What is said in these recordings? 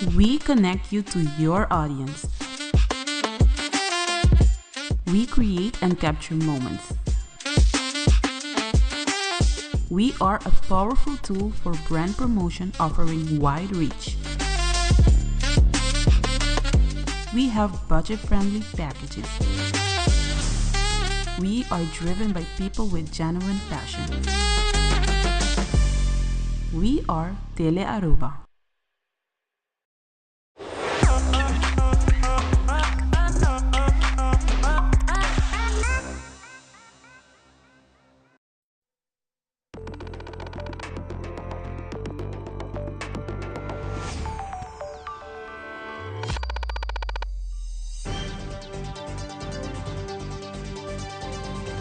We connect you to your audience. We create and capture moments. We are a powerful tool for brand promotion offering wide reach. We have budget-friendly packages. We are driven by people with genuine passion. We are Tele Aruba.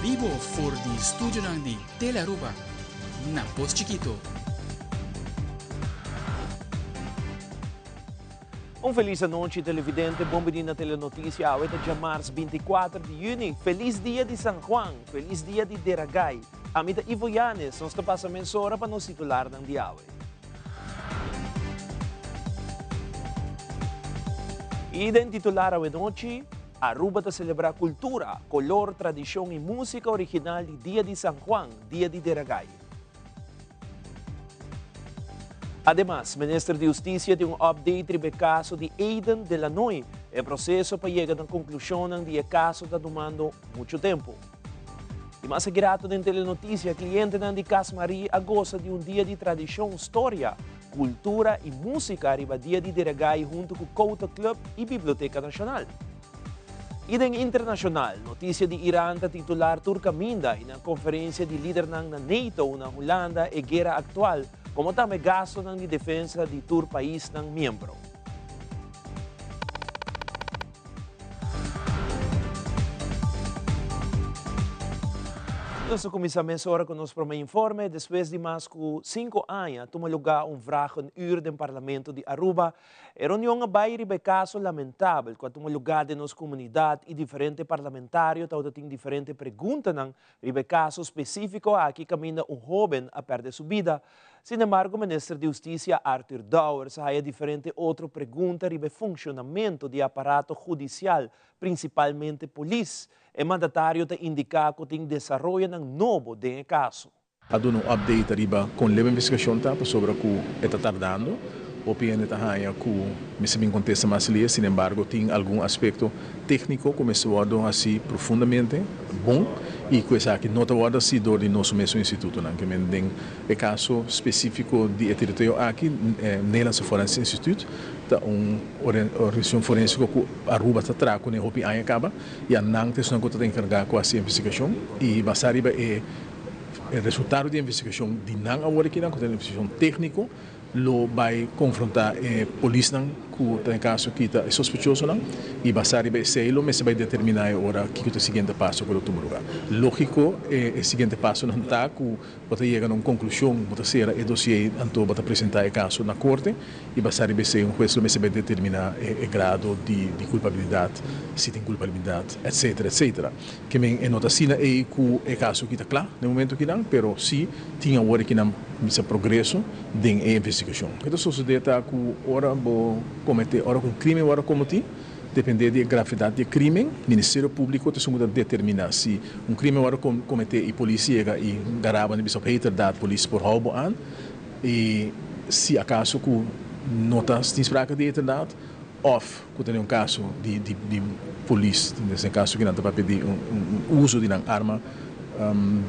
Bibo for di studionan di Telearuba na Pos Chikito. Un felis anochi televidente, bon bini na Telenoticia. Awe ta djamars 24 di juni. Felis dia di San Juan, felis dia di Deragai. Ami ta Ivo Yanes, nos ta pasa mesora pa nos titularnan di awe. I den titular awe nochi, Aruba ta celebra cultura, color, tradicion y musica original di Dia di San Juan, Dia di Deragai. Ademas, Minister di Husticia tin un update riba e caso di Aiden Delanoy. E proceso pa yega na conclusionnan di e caso ta tumando mucho tempo. Y mas grato den Telenoticia, clientenan di Cas Marie a goza di un dia di tradicion, storia, cultura y musica riba Dia di Deragai hunto cu Kouta Club y Biblioteca Nacional. Y den internacional, noticia di Iran ta titular tur caminda y na conferencia di lidernan na NATO na Hulanda e guera actual, como tambe gastonan di defensa di tur paisnan miembro. Nos ta cuminsa mesora cu nos prome informe. Despues di mas cu cinco aña tuma lugar un vragenuur den Parlamento di Aruba. E reunion a bai riba e caso lamentabel cu a tuma lugar den nos comunidad y diferente parlamentario tabata tin diferente preguntanan riba e caso specifico aki caminda un hoben a perde su bida. Sinembargo Minister di Husticia Arthur Dowers a haya diferente otro pregunta riba e funcionamento di e aparato hudicial, principalmente polis. E mandatario ta indica cu tin desaroyonan nobo den e caso. A duna un update ariba con leu investigacion ta pasobra cu e ta tardando. Hopi hende ta haña cu mester bin contesta mas lie, sin embargo tin algun aspecto tecnico cu mester wordo haci profundamente bon y cu esaki no ta wordo haci door di nos mesun institutonan. Ke men den e caso specifico di e tiroteo aki, Nederlandse Forensisch Instituut ta un organisacion forensico cu Aruba ta traha cune hopi aña caba y a nan ta esunnan cu ta encarga cu haci investigacion y basa riba e E resultado di investigashon di nan awor akinan, ku ta un investigashon tékniko, lo bai konfrontá e polisnan ku ta den kaso aki ta e sospechosonan i basá riba esei lo mester bai determiná e ora kiko ta e siguiente paso ku lo tuma lugá. Lógiko e siguiente pasonan ta ku bo ta yega na un konklushon, bo ta sera e dosié anto bo ta presentá e kaso na korte i basá riba esei un hues lo mester bai determiná e grado di kulpabilidat, si tin kulpabilidat, etsetera, etsetera. Ke men e no ta asina ei ku e kaso aki ta kla na e momento akinan, pero si tin awor akinan misa progreso den e investigashon. Ke ta sosodé ta ku ora bo kometé, ora ku un krimen wòrdu komotí, dependé di e gravedat di e krimen, Ministerio Públiko ta esun ku ta determiná si un krimen wòrdu kometé i polis yega i garaba nan bisa op heterdaad polis por hou bo aan i si akaso ku no ta tin sprake di heterdaad Of ku ta den un kaso di di polis, den kaso ku nan ta papia di un uso di nan arma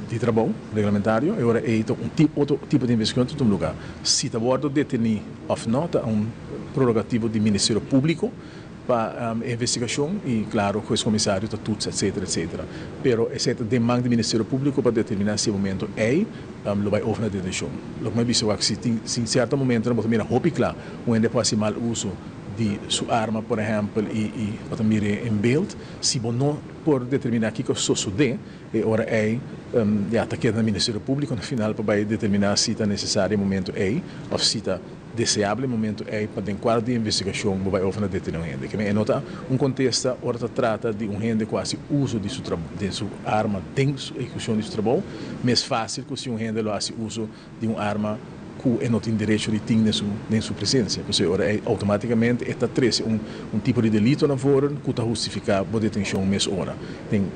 di trabou reglamentario, e ora ei ta un otro tipo di investigashon ta tuma luga. Si ta wòrdu detení òf no ta un prerogativo di Ministerio Públiko pa e investigashon i klaro hues komisario ta tutsa etsetera etsetera. Pero esei ta den man di Ministerio Públiko pa determiná si e momento ei lo bai over na detenshon. Loke mi a bisa wak si tin si sierto momentonan bo ta mira hopi kla un hende por hasi mal uso di su arma por ehèmpel i i bo ta mir'é en beeld, si bo no por determiná kiko sosodé e ora ei ya ta keda na Ministerio Públiko na final pa bai determiná si ta nesesario e momento ei òf si ta deseabel e momento ei pa den kuadro di investigashon bo bai over na detené un hende. Keme e no ta un kontesta ora ta trata di un hende ku hasi uso di su di su arma den su ehekushon di su trabou, mes fásil ku si un hende lo hasi uso di un arma. ku e no tin derecho di tin den su den su presensia. Pasobra e ora ei outomátikamente e ta trese un un tipo di delito na voren ku ta hustifiká bo detenshon mes ora. Den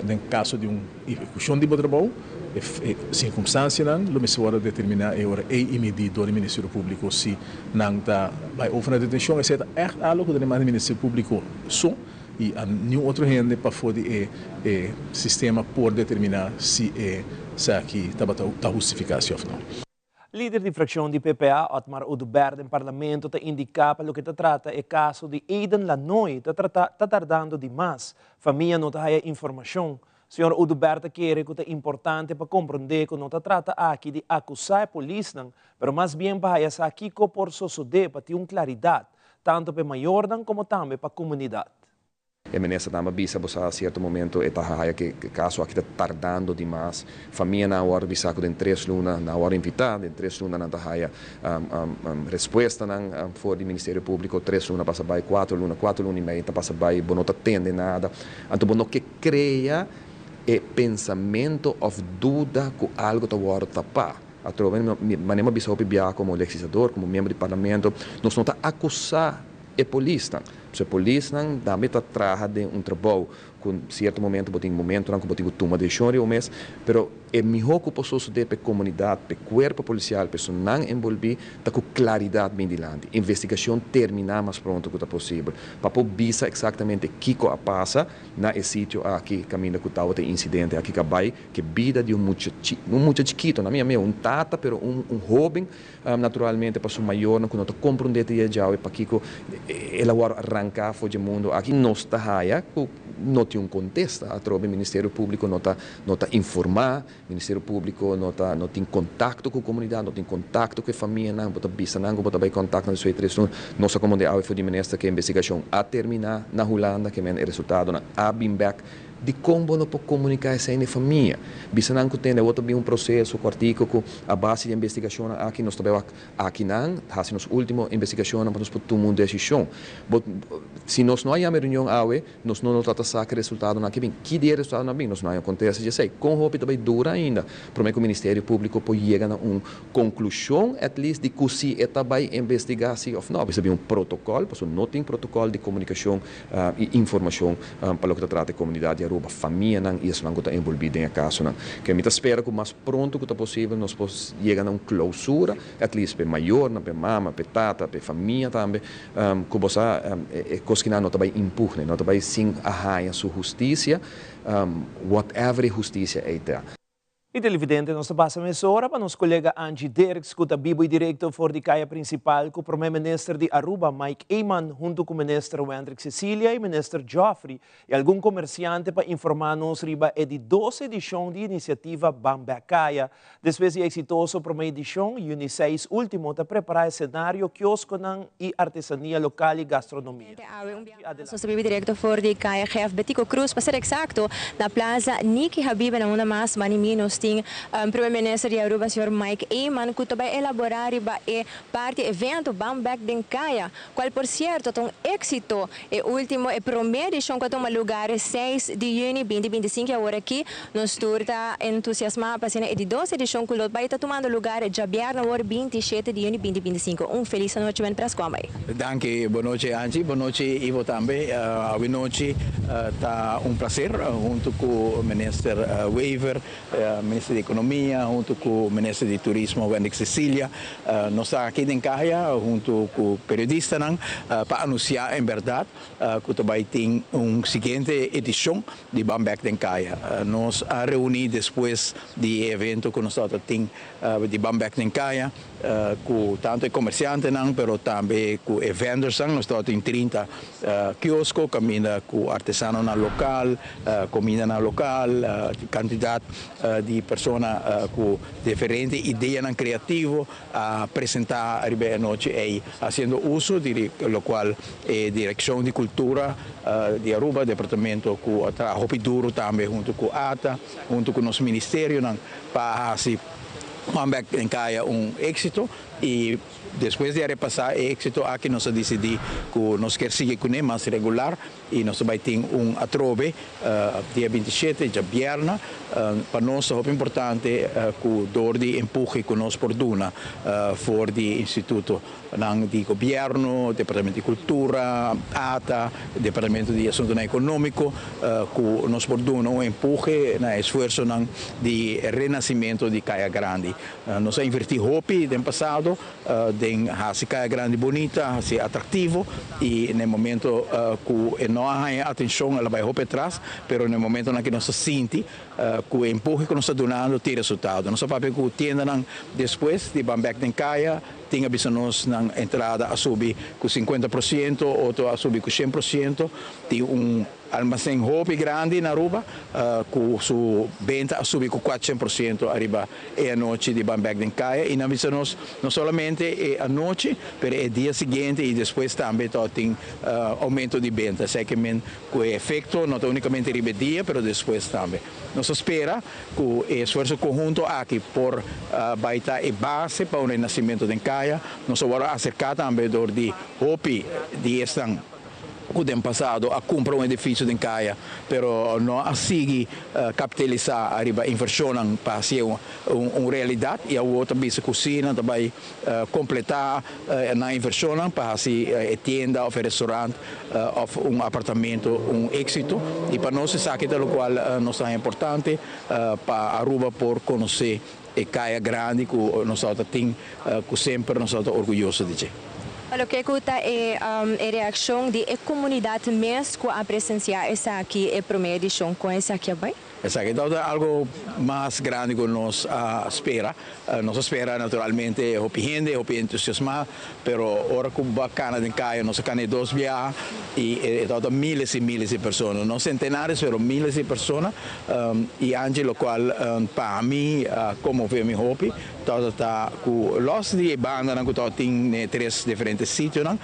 den kaso di un ehekushon di bo trabou e e sirkunstansianan lo mester wòrdu determiná e ora ei i midí dor di Ministerio Públiko si nan ta bai over na detenshon. Esei ta ègt algu ku ta demanda di Ministerio Públiko so i a niun otro hende pafó di e e sistema por determiná si e esaki tabata ta hustifiká si òf no. Lider di frakshon di PPA, Otmar Oduber den Parlamento ta indiká pa loke ta trata e kaso di Eden Lanoy ta trata ta tardando di mas. Famia no ta haya informashon. Señor Oduber ta kere ku ta importante pa komprondé ku no ta trata aki di akusá e polisnan, pero mas bien pa haya sa kiko por sosodé pa tin un klaridat, tantu pa e mayornan komo tambe pa komunidat. E minister tambe a bisa bo sa cierto momento e ta haya cu e caso aki ta tardando dimas. Famianan a wordo bisa cu den tres luna nan a wordo invita, den tres luna nan ta haya respuestanan for di Ministerio Publico, tres luna pasa bay, cuatro luna, cuatro luna y medio ta pasa bay, bo no ta tende nada. Anto bo no ke crea e pensamento of duda cu algo ta wordo tapa. Atrobe manera mi a bisa hopi biaha como legislador, como miembro di parlamento, nos no ta acusa e polisnan. So e polisnan tambe ta traha den un trabou ku sierto momento bo tin momentonan ku bo tin ku tuma desishon riba bo mes, pero e mihó ku por sosodé pa e komunidat, pa e kuerpo polisial, pa esunnan enbolbí ta ku klaridat bin dilanti. Investigashon terminá mas pronto ku ta posibel pa por bisa eksaktamente kiko a pasa na e sitio aki kaminda ku tabata e insidente aki ka bai ku e bida di un mucha un mucha chikito, na mi amigo un tata pero un un hóben Naturalmente pa su mayornan ku no ta komprondé te djawe pakiko el a wòrdu ranká for dje mundu aki, nos ta haya ku no tin un kontesta. Atrobe Ministerio Públiko no ta no ta informá, Ministerio Públiko no ta no tin kontakto ku komunidat, no tin kontakto ku e famianan, bo ta bisa nan ku bo ta bai kontakto nan despues di tres luna. Nos a komprondé awe for di minister ku e investigashon a terminá na Hulanda, ke men e resultadonan a bin bèk. Dikon bo no por komuniká esei na e famia? Bisa nan ku tende awor ta bin un proseso kòrtiku ku a base di e investigashonnan aki nos ta bai wak akinan, hasi nos último investigashonnan pa nos por tuma un desishon. Bo, si nos no a yama e reunion awe, nos no lo ta ta sa ki resultadonan aki bin. Ki dia e resultadonan a bin? Nos no a haña kontesta dje esei. Kon hopi ta bai dura ainda promé ku Ministerio Públiko por yega na un konklushon at least di ku si e ta bai investigá si òf no? Mester bin un protokòl, pasobra no tin protokòl di komunikashon i informashon pa loke ta trata e komunidat di Aruba, famianan i esnan ku ta envolví den e kasonan. Ke mi ta spera ku mas pronto ku ta posibel nos por yega na un klousura, at least pa e mayornan, pa e mama, pa e tata, pa e famia tambe, ku bo sa e kos kinan no ta bai impugne, no ta bai sin a haña su hustisia, whatever e hustisia ei ta. Y televidente nos ta pasa mesora pa nos colega Angie Dirks cu ta bibo y directo for di caya principal cu Prome Minister di Aruba Mike Eman hunto cu Minister Wendrick Cecilia y Minister Geoffrey y algun comerciante pa informa nos riba e di dos edicion di iniciativa Ban Bek Caya. Despues di e exitoso prome edicion, juni seis ultimo ta prepara escenario, kioskonan y artesania local y gastronomia. Awe un biaha mas nos ta bibi directo for di Caya Gef Betico Croes, pa ser exacto na Plaza Nicky Habibe na unda mas mani mi nos tin Prome Minister di Aruba señor Mike Eman cu ta bay elabora riba e parti evento Ban Bek den Caya cual por cierto ta un exito e ultimo e prome edicion cu a tuma lugar e seis di juni binti binti sinku y awor aki nos tur ta entusiasma pa asina e di dos edicion cu lo bay ta tumando lugar djabièrnè awor 27 di juni 2025. Un felis anochi men pres cuan bay. Danki, bo nochi Angie, bo nochi Ivo tambe. Awe nochi ta un placer hunto cu Minister Wever, Minister di Economia, hunto cu Minister di Turismo Wendrick Cecilia. Nos ta aki den Caya hunto cu periodistanan pa anuncia en berdad cu ta bay tin un siguiente edicion di Ban Bek den Caya. Nos a reuni despues di e evento cu nos tabata tin di Ban Bek den Caya cu tanto e comerciantenan pero tambe cu e vendorsnan. Nos tabatin 30 kiosco caminda cu artesanonan local, comidanan local, cantidad di persona cu diferente ideanan creativo a presenta riba e anochi ey haciendo uso di locual e Direccion di Cultura di Aruba, departamento cu a traha hopi duro tambe hunto cu ATA, hunto cu nos ministerionan pa haci Ban Bek den Caya un exito. Y despues di a repasa e exito aki nos a dicidi cu nos kier sigui cune mas regular y nos ta bay tin un atrobe dia 27 diabierna. Pa nos ta hopi importante cu door di empuhe cu nos por duna for di institutonan di gobierno, Departamento di Cultura, ATA, Departamento di Asuntonan Economico, cu nos por duna un empuhe na esfuerzonan di renacimento di Caya Grandi. Nos a inverti hopi den pasado den haci Caya Grandi bunita, haci atractivo y na e momento cu e no a haya atencion el a bay hopi atras, pero na e momentonan cu nos ta sinti cu e empuhe cu nos ta dunando tin resultado. Nos a papia cu tiendanan despues di ban bek den caya, tin a bisa nos nan entrada a subi cu 50%, otro a subi cu 100%. Tin un almacen hopi grandi na Aruba cu su benta a subi cu 400% ariba e anochi di ban bek den caya y nan bisa nos no solamente e anochi pero e dia siguiente y despues tambe ta tin aumento di benta. Esey ke men cu e efecto no ta unicamente riba e dia pero despues tambe. Nos ta spera cu e esfuerzo conhunto aki por bay ta e base pa un renacimento den caya. Nos a worde acerca tambe door di hopi di esnan cu den pasado a cumpra un edificio den caya pero no a sigui capitalisa ariba inversionnan pa haci un realidad y awor ta bisa cu si nan ta bay completa nan inversionnan pa haci e tienda of e restaurant of un apartamento un exito y pa nos esaki ta locual nos ta importante pa Aruba por conoce e Caya Grandi cu nos ta tin cu semper nos ta orguyoso di dje. Loke cu ta e reaccion di e comunidad mes cu a presencia esaki, e prome edicion con esaki a bay? Esaki ta algo mas grandi cu nos a spera. Nos a spera naturalmente hopi hende, hopi entusiasma, pero ora cu bo a cana den caya, nos a cana e dos biaha y e tabata miles y miles di persona, no centenares pero miles di persona y Angie, locual pa mi a conmove mi hopi tabata cu los di e bandanan cu tabatin na e tres diferente sitionan,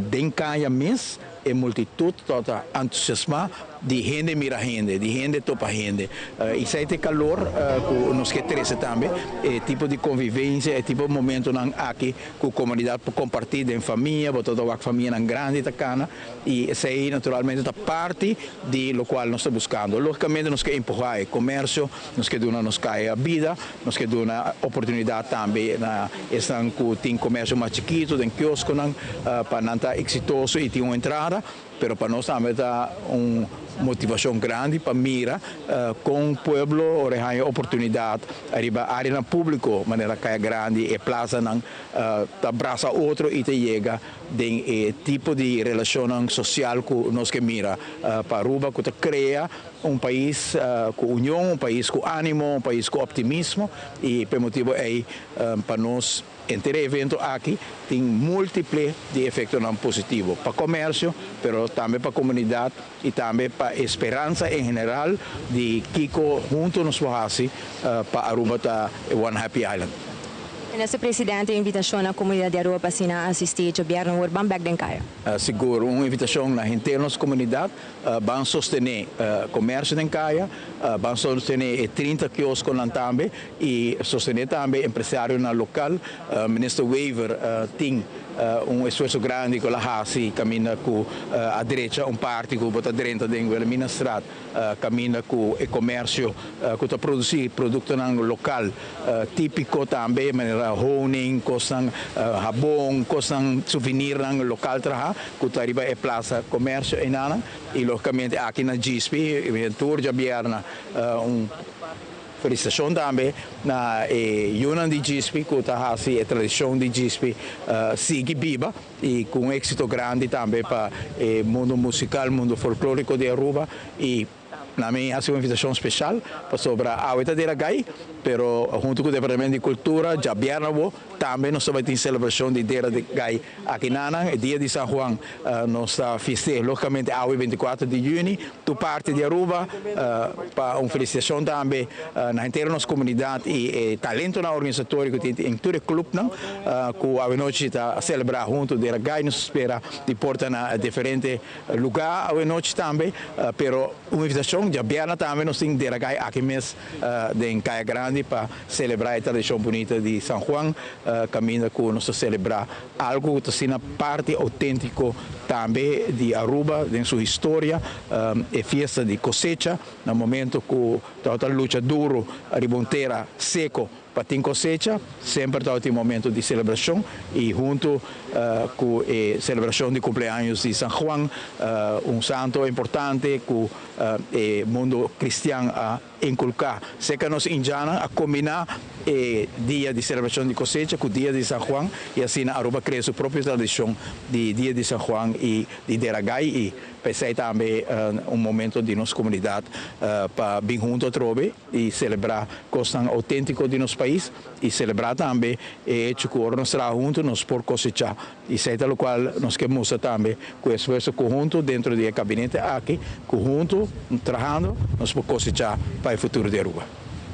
den caya mes e multitud tabata entusiasma di hende mira hende, di hende topa hende. Y esey ta e calor cu nos ke trece tambe, e tipo di convivencia, e tipo di momentonan aki cu comunidad por comparti den famia, bo ta wak famianan grandi ta cana y esey naturalmente ta parti di locual nos ta buscando. Logicamente nos ke empuha e comercio, nos ke duna nos caya bida, nos ke duna oportunidad tambe na esnan cu tin comercio mas chikito, den kiosconan, pa nan ta exitoso y tin un entrada, pero pa nos tambe ta un motivacion grandi pa mira con pueblo ora haya oportunidad ariba areanan publico manera Caya Grandi, e plazanan, ta brasa otro y ta yega den e tipo di relacionnan social cu nos ke mira pa Aruba, cu ta crea un pais cu union, un pais cu animo, un pais cu optimismo y p'e motibo ey pa nos henter e evento aki tin multiple di efectonan positivo pa comercio, pero tambe pa comunidad y tambe pa e speransa en general di kico hunto nos por haci pa Aruba ta one happy island. Minister Presidente, invitacion na comunidad di Aruba pa asina asisti diabierna awor Ban Bek den Caya. Sigur, un invitacion na henter nos comunidad, ban sostene comercio den caya, ban sostene e 30 kiosconan tambe y sostene tambe empresarionan local. Minister Wever tin un esfuerzo grandi cu el a haci caminda cu a drecha un parti cu bo ta drenta den Wilhelminastraat, caminda cu e comercio cu ta produci productonan local tipico tambe, manera honing, cosnan habon, cosnan souvenirnan local traha, cu ta riba e plaza comercio enanan y logicamente aki na Djispi, tur djabierna un felicitacion tambe na e yunan di Djispi cu ta haci e tradicion di Djispi sigui biba y cu un exito grandi tambe pa e mundo musical, mundo folklorico di Aruba y na mi haci un invitacion special pasobra awe ta Dera Gai, pero hunto cu Departamento di Cultura djabierna awo tambe nos ta bay tin celebracion di Dera Gai aki nanan. E dia di San Juan nos ta fieste logicamente awe 24 di juni tur parti di Aruba pa un felicitacion tambe na henter nos comunidad y e talentonan organisatorio cu tin den tur e clubnan cu awe nochi ta celebra hunto Dera Gai. Nos ta spera di por ta na diferente lugar awe nochi tambe, pero un invitacion. Celebracion. Diabierna tambe nos tin Dera Gai aki mes den Caya Grandi pa celebra e tradicion bunita di San Juan, caminda cu nos ta celebra algo cu ta asina parti autentico tambe di Aruba den su historia, e fiesta di cosecha, na momento cu tabata lucha duro riba un tera seco pa tin cosecha, semper tabatin momento di celebracion y hunto cu e celebracion di cumpleaños di San Juan, un santo importante cu e mundo cristian a inculca. Seca nos indjannan a combina e dia di celebracion di cosecha cu dia di San Juan y asina Aruba crea su propio tradicion di dia di San Juan y di Dera Gai y p'esey tambe un momento di nos comunidad pa bin hunto atrobe y celebra cosnan autentico di nos pais y celebra tambe e hecho cu ora nos traha hunto nos por cosecha y esey ta locual nos ke mustra tambe cu esfuerzo conhunto dentro di e gabinete aki cu hunto trahando nos por cosecha pa e futuro di Aruba.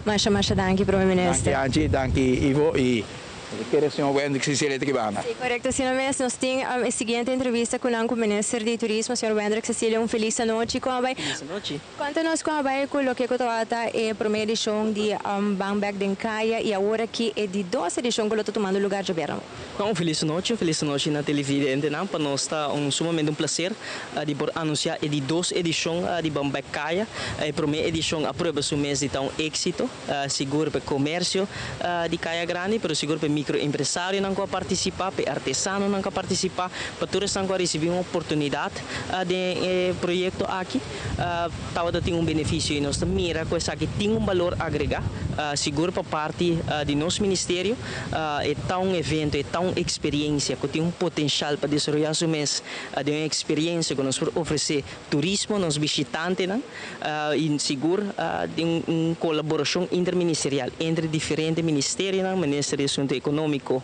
Masha masha danki, Prome Minister. Danki Angie, danki Ivo y mi kere señor Wendrick Cecilia ta kibanda. Si, corecto. Asina mes nos tin e siguiente entrevista cu nan cu Minister di Turismo, señor Wendrick Cecilia. Un feliz anochi. Con a bay? Feliz anochi. Conta nos con a bay cu loke cu tabata e prome edicion di Ban Bek den Caya y awor aki e di dos edicion cu lo ta tumando lugar djabièrnè. No, un feliz anochi, un feliz anochi na televidentenan. Pa nos ta un sumamente un placer di por anuncia e di dos edicion di Ban Bek Caya. E prome edicion a prueba su mes di ta un exito, sigur pa e comercio di Caya Grandi, pero sigur pa e microempresarionan cu a participa, pa e artesanonan cu a participa, pa tur esnan cu a ricibi un oportunidad den e proyecto aki. Tabata tin un beneficio y nos ta mira cu esaki tin un balor agrega, sigur pa parti di nos ministerio. E ta un evento, e ta un experiencia cu tin un potencial pa desaroya su mes den un experiencia cu nos por ofrece turismo, nos bishitantenan y sigur den un colaboracion interministerial entre diferente ministerionan, Minister di Asunto Economico,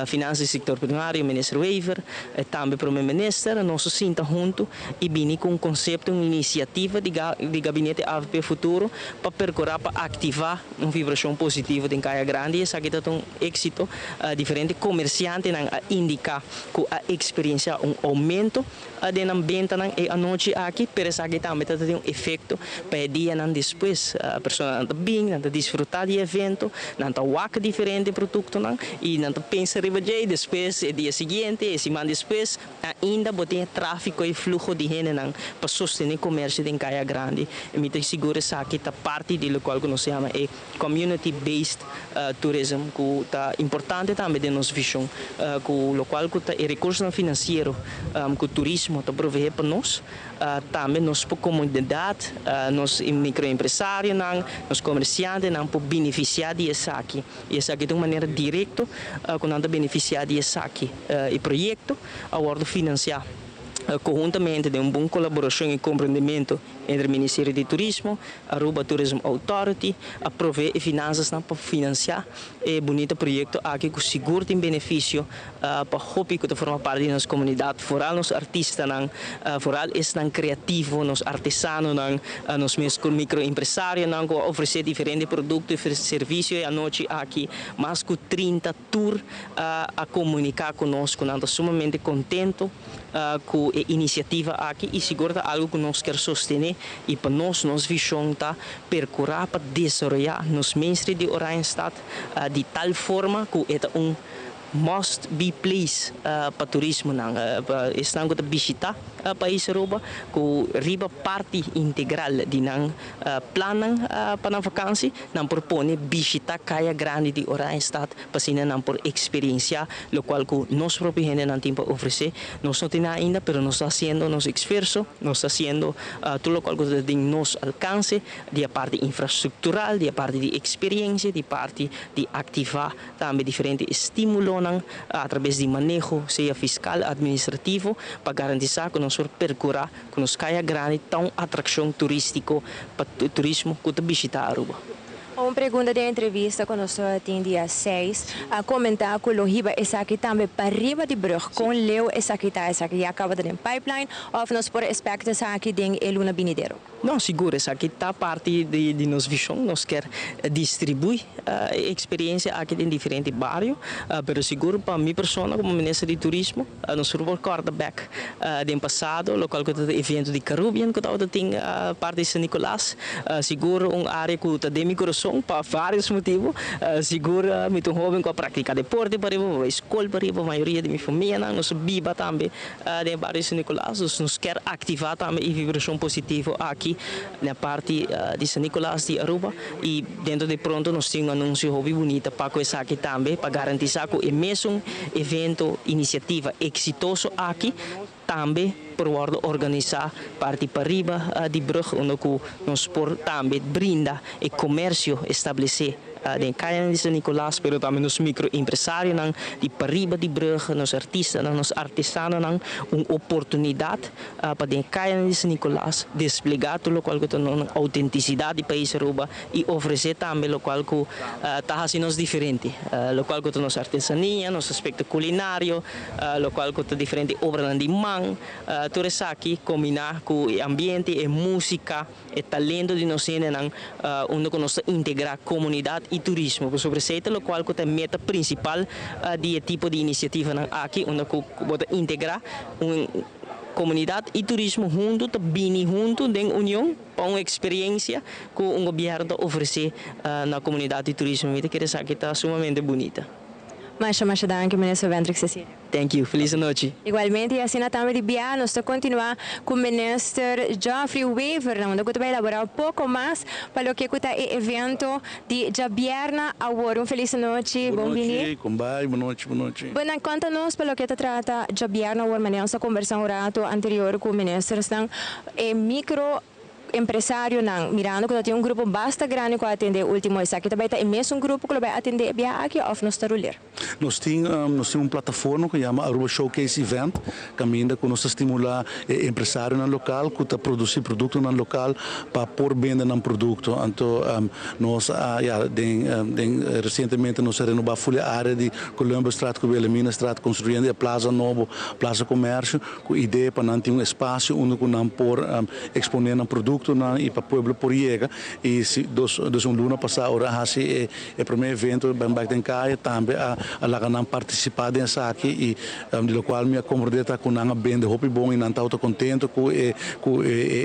Finansa y Sector Primario, Minister Wever, tambe Prome Minister, nos a sinta hunto y bini cu un concepto, un iniciativa di di Gabinete avp Futuro pa percura pa activa un vibracion positivo den Caya Grandi y esaki ta ta un exito. Diferente comerciantenan a indica cu a experiencia un aumento den nan bentanan e anochi aki, pero esaki tambe ta tin un efecto pa e dianan despues. Personanan ta bin, nan ta disfruta di e evento, nan ta wak diferente productonan y nan ta pensa riba dje y despues e dia siguiente, e siman despues, Ainda bo tin e tráfiko i fluho di hendenan pa sostené komersio den Kaya Grandi. I mi ta sigur esaki ta parti di lokual ku nos ta yama e community based tourism ku ta importante tambe den nos vishon ku lokual ku ta e rekursonan finansiero ku turismo ta proveé pa nos. Tambe nos por komunidat, nos mikroempresarionan, nos komersiantenan por benefisiá di esaki. I esaki ta un manera direkto ku nan ta benefisiá di esaki. E proyekto a wòrdu finansiá konhuntamente den un bon kolaborashon i komprendementu entre Ministerio di Turismo, Aruba Tourism Authority a provee e finansasnan pa finansiá e bunita proyekto aki ku sigur tin benefisio pa hopi ku ta forma parti di nos komunidat, foral nos artistanan, foral esnan kreativo, nos artesanonan, nos mes mikroempresarionan ku a ofresé diferente produkto i servisio e anochi aki. Mas ku 30 tur a komuniká ku nos ku nan ta sumamente kontento ku e inisiativa aki i sigur ta algu ku nos kier sostené i pa nos, nos vishon ta perkurá pa desaroyá nos Main Street di Oranjestad di tal forma ku e ta un Must be place pa turismonan, pa esnan ku ta bishitá pais Aruba, ku riba parti integral di nan plannan pa nan vakansi, nan por pone bishitá Kaya Grandi di Oranjestad pa asina nan por eksperensiá lokual ku nos propio hendenan tin pa ofresé. Nos no tin ainda, pero nos ta hasiendo nos esfuerso, nos ta hasiendo tur lokual ku ta den nos alkanse di e parti infrastruktural, di e parti di eksperensia, di parti di aktivá Tambe diferente estímulonan atrabes di maneho, sea fiskal, administrativo, pa garantisá ku nos por perkurá ku nos Kaya Grandi ta un atrakshon turístiko pa turismo ku ta bishitá Aruba. Un pregunta den entrevista ku nos tin dia seis a komentá ku lo hiba esaki tambe pariba di brug. Kon leu esaki ta? Esaki ya kaba ta den pipeline òf nos por expect esaki den e luna binidero? No, sigur, esaki ta parti di nos vision. Nos kier distribui e experiencia aki den diferente bario, pero sigur pa mi persona como Minister di Turismo, nos por corda back den pasado, locual cu ta evento di Carubbian cu tabata tin parti di San Nicolas, sigur un area cu ta den mi corazon pa varios motibo. Sigur mi ta un hoben cu a practica deporte pariba, pa scol pariba, mayoria di mi famianan, nos biba tambe den bario San Nicolas, dus nos kier activa tambe e vibracion positivo aki na parti di San Nicolas di Aruba y dentro di pronto nos tin un anuncio hopi bunita pa cu esaki tambe, pa garantisa cu e mesun evento, iniciativa exitoso aki tambe por wordo organisa parti pariba di brug, unda cu nos por tambe brinda e comercio establece den caya di San Nicolas, pero tambe nos microempresarionan di pariba di brug, nos artistanan, nos artesanonan, un oportunidad pa den caya di San Nicolas desplega tur locual cu ta nan autenticidad di pais Aruba y ofrece tambe locual cu ta haci nos diferente, locual cu ta nos artesania, nos aspecto culinario, locual cu ta diferente obranan di man, tur esaki combina cu e ambiente, e musica, e talento di nos hendenan, unda cu nos ta integra comunidad y turismo. Pasobra esey ta locual cu ta e meta principal di e tipo di iniciativanan aki, unda cu bo ta integra un comunidad y turismo hunto, ta bini hunto den union pa un experiencia cu un gobierno ta ofrece na comunidad y turismo. Mi ta kere esaki ta sumamente bunita. Masha masha danki, Minister Wendrick Cecilia. Thank you. Feliz nochi. Igualmente, y asina tambe di bia nos ta continua cu Minister Geoffrey Wever, na unda cu ta bay elabora un poco mas pa loke cu ta e evento di diabierna awor. Un feliz nochi, bon bini. Bon nochi, con bay? Bon nochi, bon nochi. Bueno, conta nos pa loke ta trata diabierna awor, manera nos a conversa un rato anterior cu ministersnan, e micro empresarionan, mirando cu ta tin un grupo basta grandi cu a atende e ultimo, esaki ta bay ta e mesun grupo cu lo bay atende e biaha aki of nos ta ruler? Nos tin un plataforma cu yama Aruba Showcase Event, caminda cu nos ta stimula e empresarionan local cu ta produci productonan local pa por bende nan producto. Anto, nos, ja, den, recientemente nos a renoba full area di Columbusstraat cu Wilhelminastraat, construyendo e plaza nobo, Plaza Comercio, cu idea pa nan tin un espacio unda cu nan por expone nan productonan y pa pueblo por yega. Y si, 2, 2 un luna pasa, ora hasi e prome evento Ban Bek den Caya, tambe a laga nan participa den esaki y di locual mi a comprende cu nan a bende hopi bon y nan ta contento cu e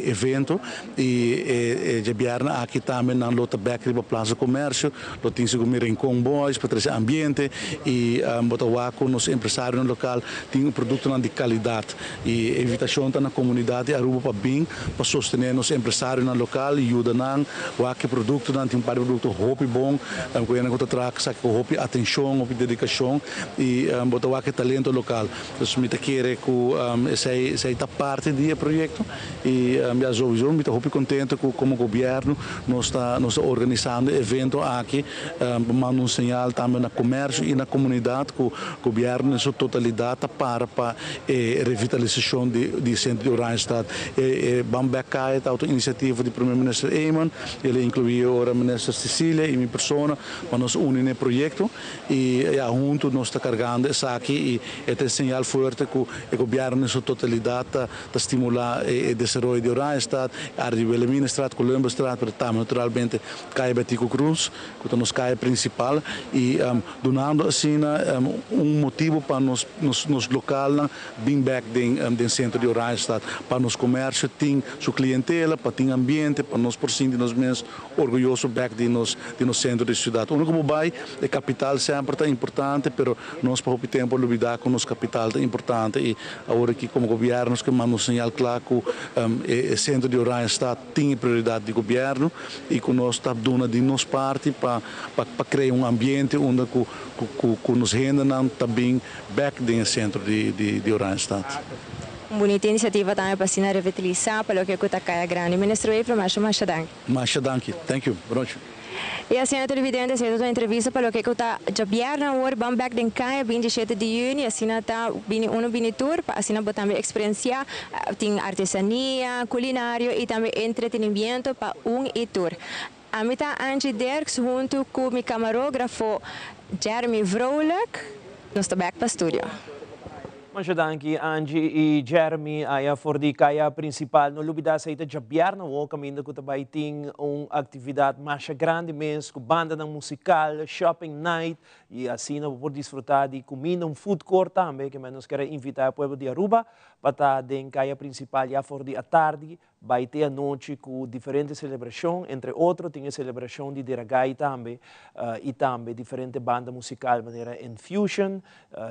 evento. Y e diabierna aki tambe nan lo ta bek riba Plaza Comercio, lo tin segun mi Rincon Boys pa trece ambiente y bo ta wak cu nos empresario local tin productonan di calidad y invitacion ta na comunidad di Aruba pa bin pa sostene nos empresarionan local y yuda nan wak e productonan. Tin un par di producto hopi bon cu nan ta traha cu hopi atencion, hopi dedicacion y bo ta wak e talento local. Dus mi ta kere cu esey ta parti di e proyecto y ja, sowieso mi ta hopi contento cu como gobierno nos ta organisando e evento aki, manda un señal tambe na comercio y na comunidad cu gobierno den su totalidad ta para pa e revitalisacion di centro di Oranjestad. E Ban Bek Caya ta un iniciativa di Prome Minister Eman, el a inclui ora Minister Cecilia y mi persona pa nos uni den e proyecto y ja, hunto nos ta cargando esaki y e ta señal fuerte cu e gobierno den su totalidad ta stimula e desaroyo di Oranjestad, area di Wilhelminastraat, Columbusstraat, pero tambe naturalmente Caya Betico Croes, cu ta nos caya principal y dunando asina un motibo pa nos localnan bin back den centro di Oranjestad, pa nos comercio tin su clientela, pa tin ambiente, pa nos por sinti nos mes orguyoso back di nos centro di ciudad. Unda cu bay, e capital semper ta importante, pero nos pa hopi tempo lubida cu nos capital ta importante y awor aki como gobierno nos kier manda un señal cla cu e centro di Oranjestad tin prioridad di gobierno y cu nos ta duna di nos parti pa crea un ambiente unda cu nos hendenan ta bin back den centro di Oranjestad. Un bunita iniciativa tambe pa asina revitalisa pa loke ta Caya Grandi. Minister Wever, masha masha danki. Masha danki. Thank you. Bon nochi. Y asina, televidente, esey ta un entrevista pa loke ta diabierna awor, Ban Bek den Caya, 27 di juni, asina ta bini uno bini tur, pa asina bo tambe experiencia, tin artesania, culinario y tambe entretenimento pa un y tur. Ami ta Angie Dirks hunto cu mi camarografo Jeremy Vrolijk. Nos ta back pa studio. Masha danki Angie y Jeremy aya for di Caya Principal. No lubida esey ta djabièrnè awo caminda cu ta bay tin un actividad masha grandi mes cu bandanan musical, shopping night y asina bo por disfruta di cuminda, un food court tambe. Kimen nos kier a invita e pueblo di Aruba pa ta den Caya Principal ya for di atardi Bai te anochi ku diferente selebrashon, entre otro tin e selebrashon di Deragai tambe i tambe diferente banda musikal manera Enfusion,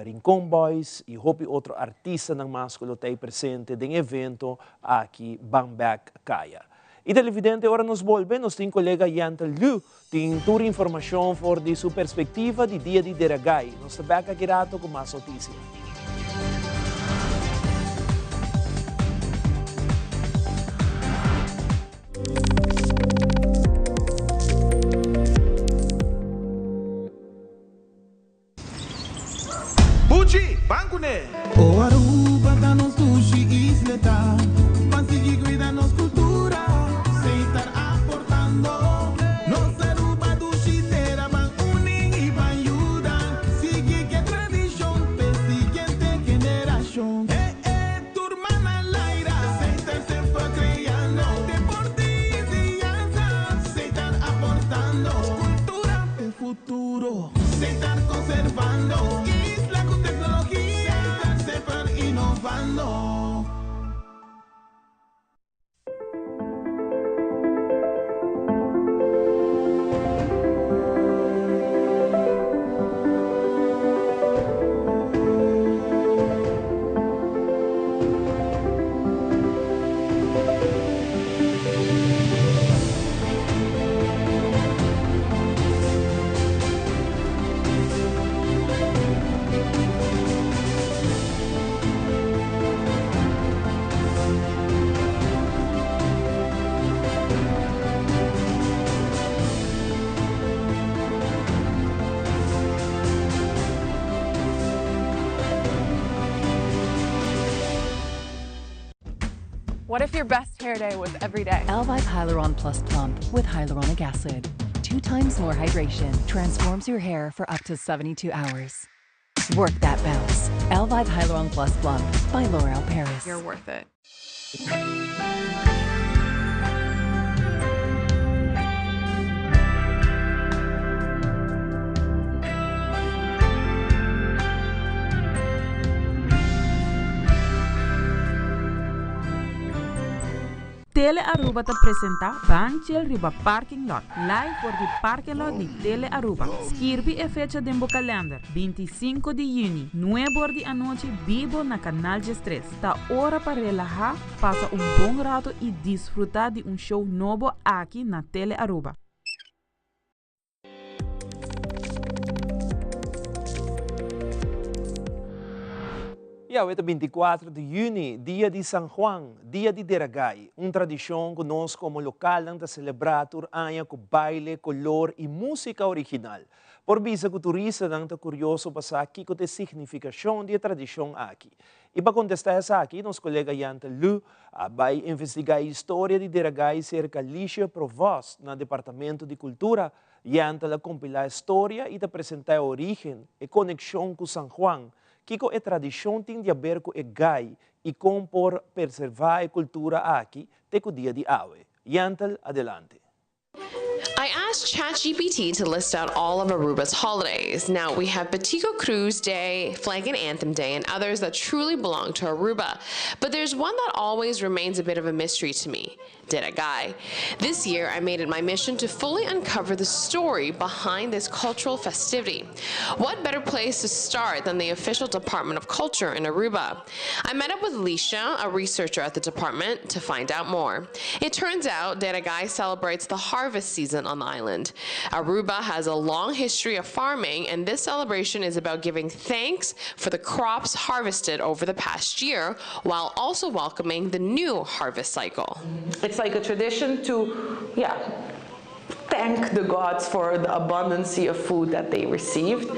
Rincon Boys i hopi otro artistanan mas ku lo ta ei presente den e evento aki Ban Bek Kaya. I televidente ora nos bolbe nos tin kolega Yentl Liu tin tur informashon for di su perspektiva di dia di Deragai. Nos ta bek aki rato ku mas notisia. Buchi, ban kuné! O Aruba ta nos dushi isleta, ban sigui cuida nos cultura, Setar aportando. Nos Aruba dushi tera, ban uni y ban yuda, sigui ke tradicion p'e siguiente generacion. E e tur man al aire, Setar semper creando, deporte y enseñanza, Setar aportando, cultura p'e futuro. Setar conservando isla cu tecnologia. Setar semper innovando. What if your best hair day was every day? Elvive Hyaluron Plus Plump with hyaluronic acid. Two times more hydration transforms your hair for up to 72 hours. Work that bounce. Elvive Hyaluron Plus Plump by L'Oreal Paris. You're worth it. Tele Aruba ta presenta Ban Chill riba Parking Lot, live for di parking lot di Tele Aruba. Skirbi e fecha den bo kalender, 25 di juni, nuebe or di anochi bibo na Canal 13. Ta ora pa relaha, pasa un bon rato y disfruta di un show nobo aki na Tele Aruba. I awe ta 24 di yüni, dia di San Juan, dia di Deragai, un tradishon ku nos komo lokalnan ta selebrá tur aña ku baile, kolor i músika original. Por bisa ku turistanan ta kurioso pa sa kiko ta e signifikashon di e tradishon aki. I pa kontestá esaki, nos kolega Yanta Lu a bai investigá e historia di Deragai serka Licia Provost na Departamento di Kultura. Yanta la kompilá e storia i ta presentá e orígen, e konekshon ku San Juan, kiko e tradishon tin di aber ku e gai i kon por perservá e kultura aki te ku dia di awe. Yantel, adelante. I asked ChatGPT to list out all of Aruba's holidays. Now, we have Betico Croes Day, Flag and Anthem Day, and others that truly belong to Aruba. But there's one that always remains a bit of a mystery to me, Dera Gai. This year, I made it my mission to fully uncover the story behind this cultural festivity. What better place to start than the official Department of Culture in Aruba? I met up with Leisha, a researcher at the department, to find out more. It turns out Dera Gai celebrates the harvest season on the island. Aruba has a long history of farming, and this celebration is about giving thanks for the crops harvested over the past year while also welcoming the new harvest cycle. It's like a tradition to, yeah, thank the gods for the abundance of food that they received.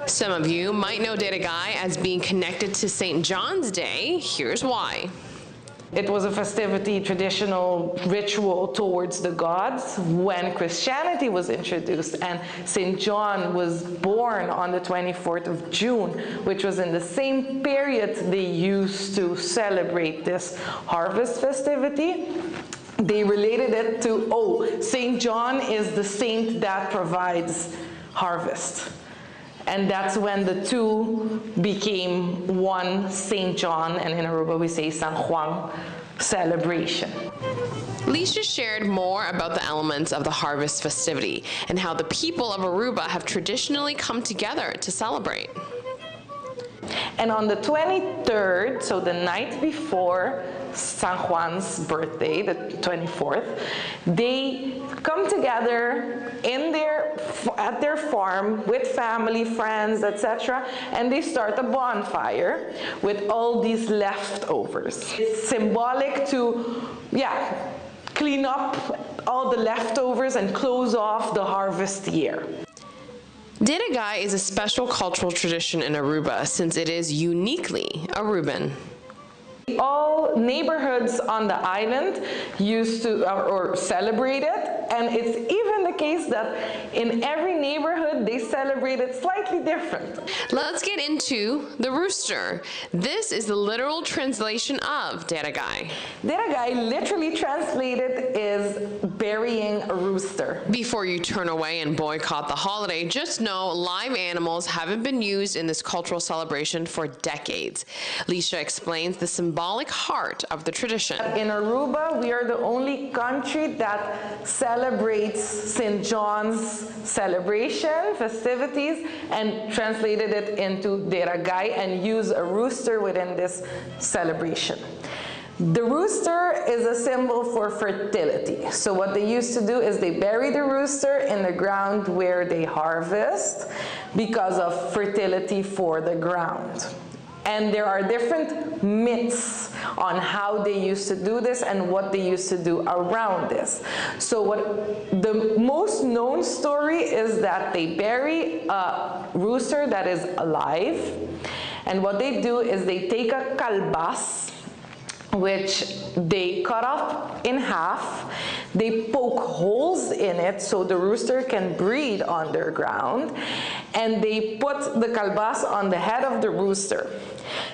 Some of you might know Dera Gai as being connected to St. John's Day. Here's why. It was a festivity, traditional ritual towards the gods when Christianity was introduced and St. John was born on the 24th of June, which was in the same period they used to celebrate this harvest festivity. They related it to, oh, St. John is the saint that provides harvest. And that's when the two became one St. John, and in Aruba we say San Juan celebration. Licia shared more about the elements of the harvest festivity and how the people of Aruba have traditionally come together to celebrate. And on the 23rd, so the night before San Juan's birthday, the 24th, they come together in their, at their farm with family, friends, etc., and they start a bonfire with all these leftovers. It's symbolic to, yeah, clean up all the leftovers and close off the harvest year. Dera Gai is a special cultural tradition in Aruba since it is uniquely Aruban. All neighborhoods on the island used to or celebrate it, and it's even the case that in every neighborhood they celebrate it slightly different. Let's get into the rooster. This is the literal translation of Dera Gai. Dera Gai literally translated is burying a rooster. Before you turn away and boycott the holiday, just know live animals haven't been used in this cultural celebration for decades. Licia explains the symbolic heart of the tradition. In Aruba, we are the only country that celebrates St. John's celebration, festivities, and translated it into Dera Gai and use a rooster within this celebration. The rooster is a symbol for fertility. So what they used to do is they bury the rooster in the ground where they harvest because of fertility for the ground. And there are different myths on how they used to do this and what they used to do around this. So what the most known story is that they bury a rooster that is alive. And what they do is they take a calbas, which they cut off in half. They poke holes in it so the rooster can breathe underground. And they put the calbas on the head of the rooster.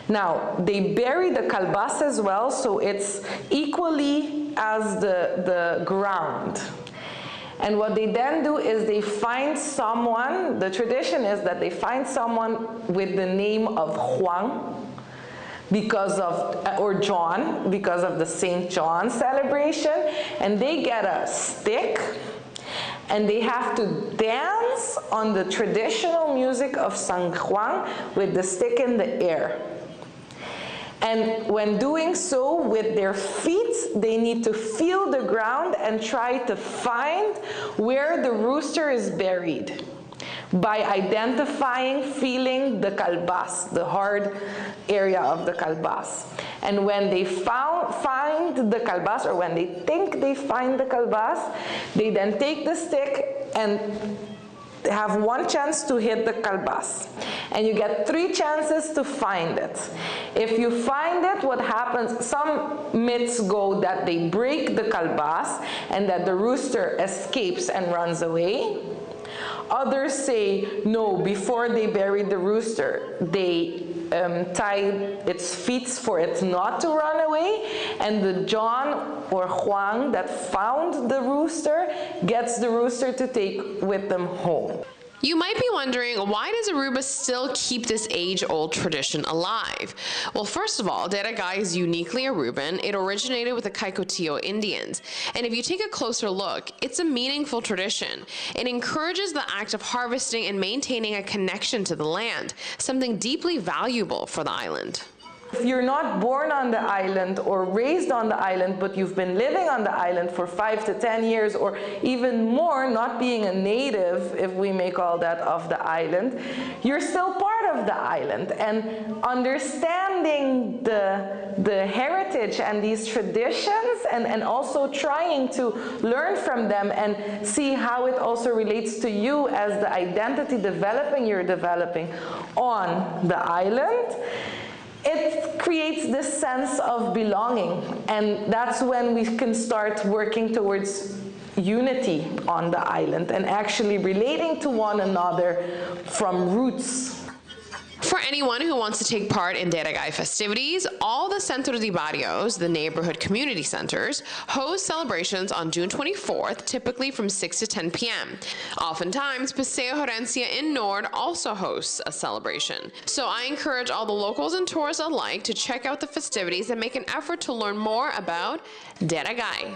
Now, they bury the calbas as well, so it's equally as the, the ground. And what they then do is they find someone, the tradition is that they find someone with the name of Juan, because of, or John, because of the St. John celebration, and they get a stick and they have to dance on the traditional music of San Juan with the stick in the air. And when doing so with their feet, they need to feel the ground and try to find where the rooster is buried by identifying, feeling the calbas, the hard area of the calbas. And when they found, find the calbas, or when they think they find the calbas, they then take the stick and have one chance to hit the calbas. And you get three chances to find it. If you find it, what happens, some myths go that they break the calbas and that the rooster escapes and runs away. Others say, no, before they buried the rooster, they um, tied its feet for it not to run away. And the John or Juan that found the rooster gets the rooster to take with them home. You might be wondering, why does Aruba still keep this age-old tradition alive? Well, first of all, Dera Gai is uniquely Aruban. It originated with the Caiquetio Indians. And if you take a closer look, it's a meaningful tradition. It encourages the act of harvesting and maintaining a connection to the land, something deeply valuable for the island. If you're not born on the island or raised on the island, but you've been living on the island for five to 10 years or even more, not being a native, if we may call that, of the island, you're still part of the island. And understanding the, the heritage and these traditions and, and also trying to learn from them and see how it also relates to you as the identity developing you're developing on the island It creates this sense of belonging, and that's when we can start working towards unity on the island and actually relating to one another from roots. For anyone who wants to take part in Dera Gai festivities, all the Centro de Barrios, the neighborhood community centers, host celebrations on June 24th, typically from 6 to 10 p.m. Oftentimes, Paseo Herencia in Noord also hosts a celebration. So I encourage all the locals and tourists alike to check out the festivities and make an effort to learn more about Dera Gai.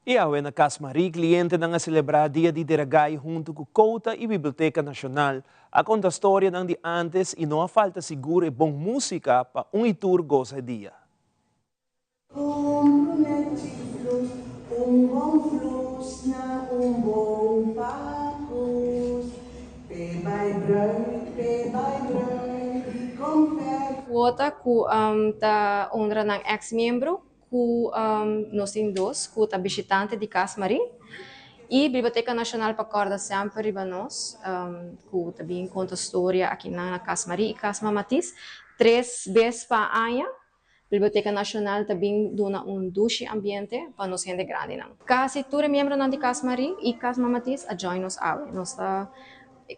I awe na Cas Marie klientenan a selebrá Dia di Deragai huntu ku Kouta i Biblioteka Nashonal. A konta storianan di ántes i no a falta sigur e bon músika pa un i tur gosa e dia. Un brunetchi flus, un bon flus na un bon pakus. P'e bai bruid, p'e bai bruid di konfèt. Kuota ku ta honra nan eks miembro ku nos tin dos ku ta bishitante di Cas Marie i Biblioteka Nashonal pa kòrda semper riba nos ku ta bin konta storia akinan na Cas Marie i Cas Mamatis. Tres bes pa aña Biblioteka Nashonal ta bin duna un dushi ambiente pa nos hende grandinan. Kasi tur e miembronan di Cas Marie i Cas Mamatis a join nos awe. Nos ta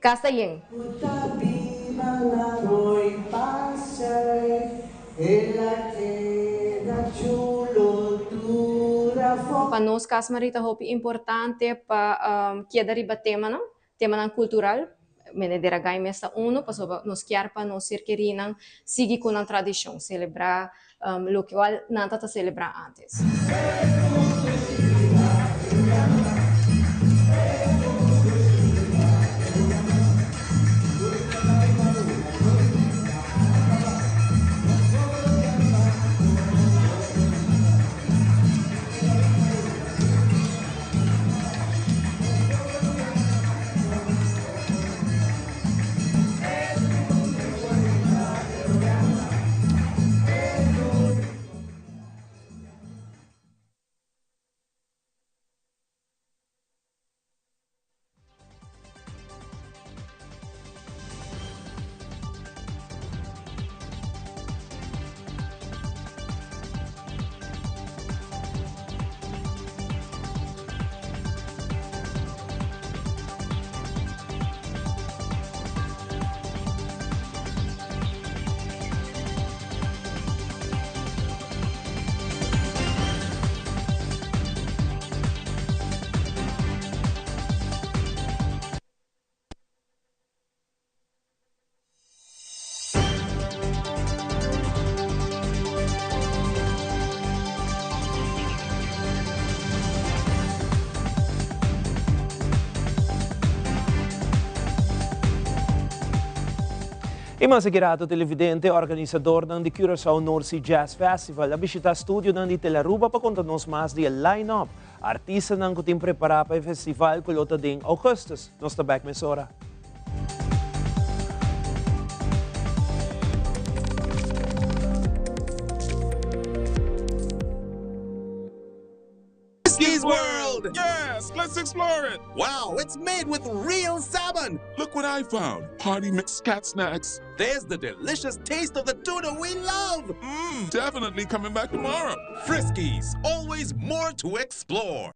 Kas ta yen. Ku ta biba na Rooi Pasei, el a keda chulo tur afó. Pa nos Kas Marie ta hopi importante pa keda riba temanan, temanan kultural. Mene Deragai mes ta unu pasobra nos kier pa nos ser kerinan sigui ku nan tradishon, selebrá lokual nan ta ta selebrá ántes. I mas aki rato televidente, organisadornan di Curaçao North Sea Jazz Festival a bishita studionan di Telearuba pa konta nos mas di e line-up, artistanan ku tin prepará pa e festival ku lo ta den augustus. Nos ta bek mesora. Friskies World! Yes, let's explore it! Wow, it's made with real salmon! Look what I found! Party mix cat snacks. There's the delicious taste of the tuna we love! Mmm, definitely coming back tomorrow. Friskies, always more to explore.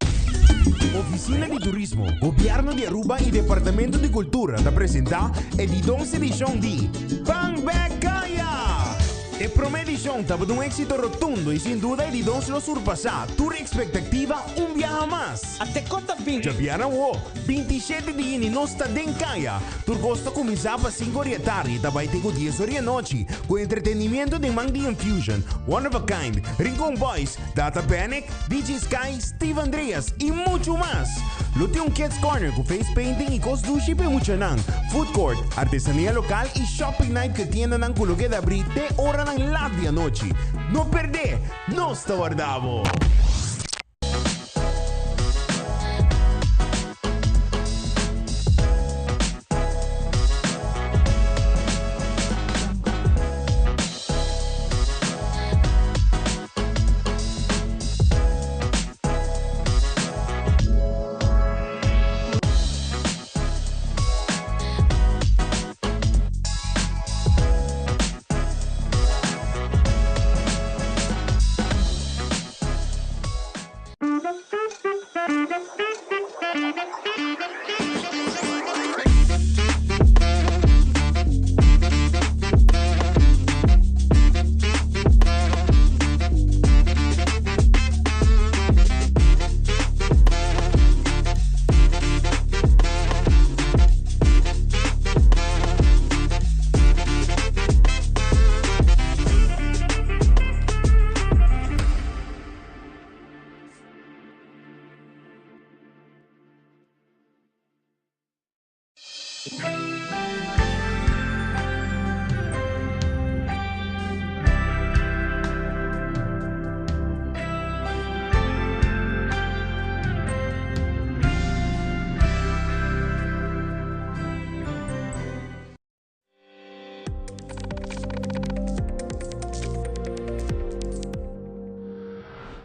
Oficina di Turismo, Gobierno di Aruba y Departamento di Cultura ta presenta e di dos edicion di Ban Bek Kaya! E prome edicion tabata un exito rotundo y sin duda e di dos lo surpasa tur expectativa un biaha mas. Djabièrnè awo, 27 di juni nos ta den Kaya. Tur kos ta kuminsá pa sinku ora di e tardi i ta bai te ku dies ora di anochi, ku entretenimiento den man di Infusion, One of a Kind, Rincon Boys, Data Panic, DJ Sky, Steve Andreas i muchu mas! Lo tin un Kids Corner ku face painting i kos dushi pa e muchanan, food court, artesania lokal i shopping night ku e tiendanan ku lo keda abrí te oranan lat di anochi. No perdé! Nos ta warda bo!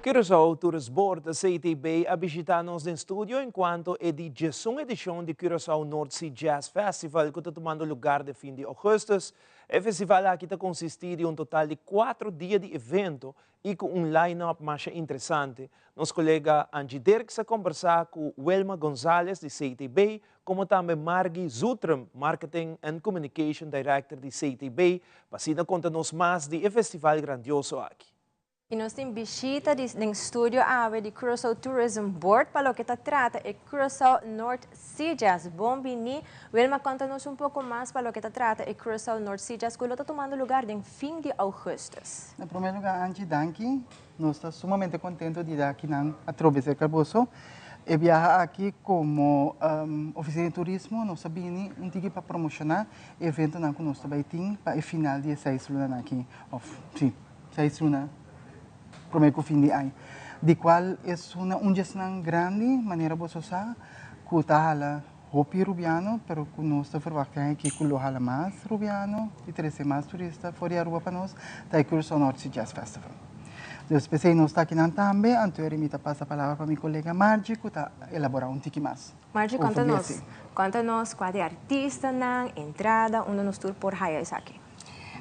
Curaçao Tourist Board, CTB, a bishita nos den studio encuanto e di diesun edicion di Curaçao North Sea Jazz Festival cu ta tumando lugar den fin di augustus. E festival aki ta consisti di un total di cuatro dia di evento y cu un line-up masha interesante. Nos colega Angie Dirks a combersa cu Wilma Gonzalez di CTB como tambe Margie Zoetrum, Marketing and Communication Director di CTB, pa asina conta nos mas di e festival grandioso aki. Y nos tin bishita di den studio awe di Curaçao Tourism Board pa loke ta trata e Curaçao North Sea Jazz. Bon bini. Wilma, conta nos un poco mas pa loke ta trata e Curaçao North Sea Jazz cu lo ta tumando lugar den fin di augustus. Na prome lugar Angie, danki. Nos ta sumamente contento di ta akinan atrobe cerca boso. E biaha aki como Oficina di Turismo nos a bini un tiki pa promociona e eventonan cu nos ta bay tin pa e final di e seis lunanan aki, of si, seis luna prome cu fin di aña. Di cual es una un di esnan grandi, manera boso sa, cu ta hala hopi Rubiano, pero cu nos ta verwachta aki cu lo hala mas Rubiano y trece mas turista for di Aruba pa nos, ta e Curaçao North Sea Jazz Festival. Dus p'esey nos ta akinan tambe, anto eri mi ta pasa palabra pa mi colega Margie cu ta elabora un tiki mas Margie, over conta di nos, esey. conta nos cua di artistanan, entrada, unda nos tur por haya esaki?